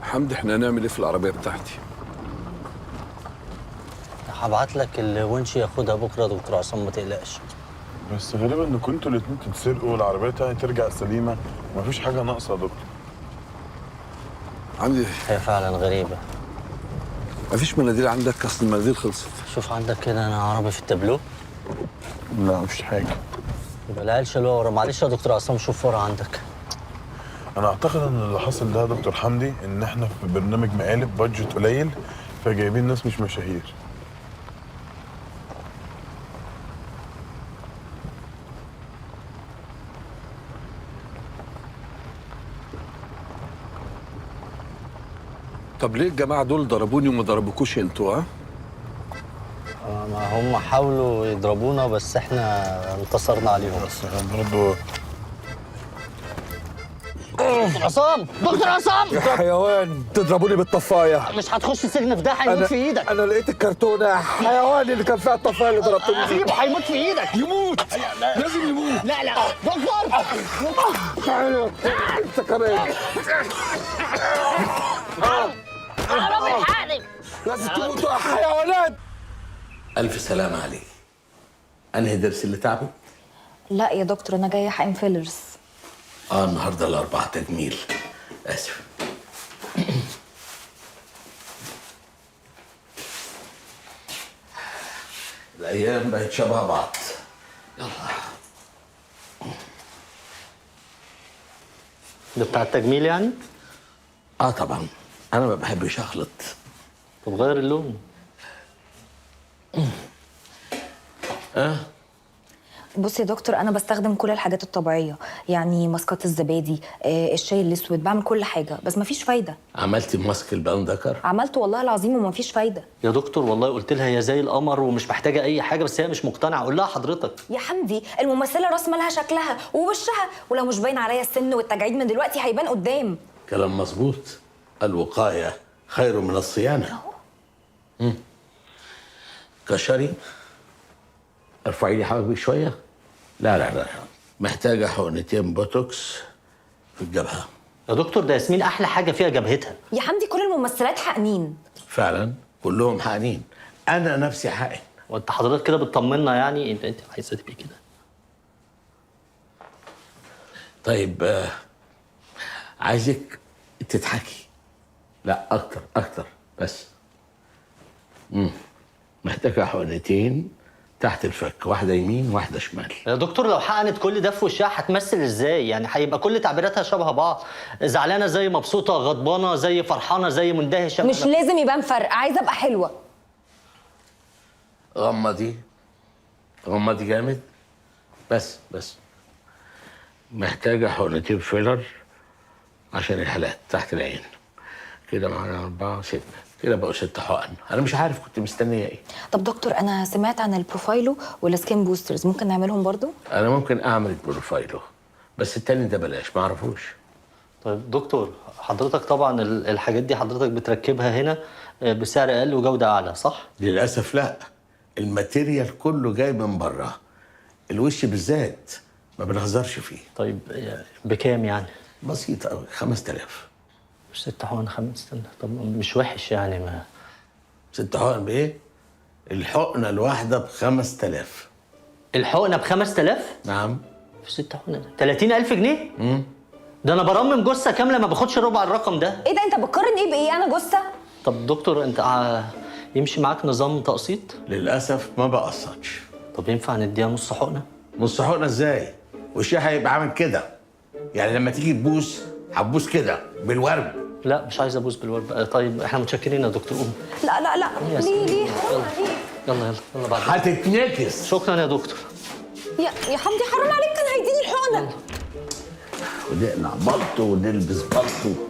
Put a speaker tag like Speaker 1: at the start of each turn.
Speaker 1: حمدي، احنا هنعمل ايه في العربية بتاعتي؟
Speaker 2: هبعت لك الونش ياخدها بكره يا دكتور عصام، ما تقلقش.
Speaker 3: بس غريبة ان كنتوا الاتنين تتسرقوا والعربية تاني ترجع سليمة ومفيش حاجة ناقصة يا دكتور.
Speaker 1: حمدي،
Speaker 2: هي فعلا غريبة.
Speaker 1: مفيش مناديل عندك؟ اصل المناديل خلصت.
Speaker 2: شوف عندك كده، انا عربي في التابلو.
Speaker 3: لا مفيش حاجة.
Speaker 2: يبقى العيال شالوها ورا. معلش يا دكتور عصام، شوف ورا عندك.
Speaker 3: انا اعتقد ان اللي حصل ده يا دكتور حمدي ان احنا في برنامج مقالب budget قليل، فجايبين ناس مش مشاهير.
Speaker 1: طب ليه الجماعة دول ضربوني وما ضربوكوش انتوا؟ ها؟
Speaker 2: ما هم حاولوا يضربونا بس احنا انتصرنا عليهم.
Speaker 3: بس برضه
Speaker 2: دكتور عصام، دكتور عصام،
Speaker 1: يا حيوان، تضربوني بالطفايه؟
Speaker 2: مش هتخش سجن في ده، هيموت في ايدك.
Speaker 1: انا لقيت الكرتونه يا حيوان اللي كان فيها الطفايه اللي ضربتوني بيها.
Speaker 2: سيبه، هيموت في ايدك.
Speaker 1: يموت، لازم يموت.
Speaker 2: لا لا دكتور،
Speaker 1: تعالى انت كمان.
Speaker 2: عربي الحقني.
Speaker 1: لازم تموتوا يا حيوانات.
Speaker 4: ألف سلامة عليك. أنهي ضرس اللي تعبك؟
Speaker 5: لا يا دكتور، انا جاية حقن fillers.
Speaker 4: النهارده الأربعة تجميل. آسف. الأيام بقت شبه بعض. يلا.
Speaker 2: ده بتاع التجميل يعني؟
Speaker 4: طبعا، أنا ما بحبش أخلط.
Speaker 2: طب غير اللون.
Speaker 5: بص يا دكتور، انا بستخدم كل الحاجات الطبيعية، يعني ماسكات الزبادي، الشاي الاسود، بعمل كل حاجة بس مفيش فايده.
Speaker 4: عملتي ماسك البندكر؟
Speaker 5: عملته والله العظيم ومفيش فايده.
Speaker 2: يا دكتور والله قلت لها هي زي القمر ومش محتاجه اي حاجة، بس هي مش مقتنعة. قول لها حضرتك.
Speaker 5: يا حمدي، الممثلة راس مالها شكلها ووشها، ولو مش باين عليا السن والتجاعيد من دلوقتي هيبان قدام.
Speaker 4: كلام مظبوط، الوقاية خير من الصيانة. كشري، ارفعي لي حواجبك شوية. لا لا لا، محتاجة حقنتين بوتوكس في الجبهة.
Speaker 2: يا دكتور ده ياسمين احلى حاجة فيها جبهتها.
Speaker 5: يا حمدي كل الممثلات حقنين.
Speaker 4: فعلا كلهم حقنين، أنا نفسي حقن.
Speaker 2: وانت حضرتك كده بتطمنا يعني؟ انت عايزه تبقي كده؟
Speaker 4: طيب، عايزك تضحكي. لا أكتر أكتر بس. محتاجة حقنتين تحت الفك، واحدة يمين واحدة شمال.
Speaker 2: يا دكتور لو حقنت كل ده في وشها هتمثل ازاي؟ يعني هيبقى كل تعبيراتها شبه بعض، زعلانة زي مبسوطة، غضبانه زي فرحانة، زي مندهشه.
Speaker 5: مش لازم يبان فرق، عايزه ابقى حلوة.
Speaker 4: غمضي غمضي جامد بس بس. محتاجة حقنتين فيلر عشان الحالات تحت العين. كده معانا 4 6، كده بقوا 6 حقن. أنا مش عارف كنت مستنية إيه.
Speaker 5: طب دكتور، أنا سمعت عن البروفايلو وال skin boosters، ممكن نعملهم برضو؟
Speaker 4: أنا ممكن أعمل البروفايلو، بس التاني ده بلاش، ما أعرفوش.
Speaker 2: طيب دكتور، حضرتك طبعا الحاجات دي حضرتك بتركبها هنا بسعر أقل وجودة أعلى، صح؟
Speaker 4: للأسف لا، ال material كله جاي من بره، الوش بالذات ما بنهزرش فيه.
Speaker 2: طيب بكام يعني؟
Speaker 4: بسيط قوي، 5000.
Speaker 2: مش 6 حقن 5؟ استنى، طب مش وحش يعني. ما
Speaker 4: 6 حقن بايه؟ الحقنة الواحدة ب 5000.
Speaker 2: الحقنة ب 5000؟
Speaker 4: نعم.
Speaker 2: في 6 حقنه 30000 جنيه؟ ده انا برمم جثة كاملة ما باخدش ربع الرقم ده.
Speaker 5: ايه ده، انت بتقارن ايه بايه؟ انا جثة؟
Speaker 2: طب دكتور انت يمشي معاك نظام تقسيط؟
Speaker 4: للاسف ما بقسطش.
Speaker 2: طب ينفع نديها نص حقنه؟
Speaker 4: نص حقنه ازاي؟ وشها هيبقى عامل كده، يعني لما تيجي تبوس هتبوس كده بالورب.
Speaker 2: لا مش عايز ابوس بالورب. طيب احنا متشكرين يا دكتور. قوم.
Speaker 5: لا لا لا، ليه ليه؟ حرام عليك.
Speaker 2: يلا يلا يلا بعد
Speaker 4: هتتنكس.
Speaker 2: شكرا يا دكتور.
Speaker 5: يا حمدي حرام عليك، كان هيديني الحقنة.
Speaker 4: ونقلع بلطو ونلبس بلطو.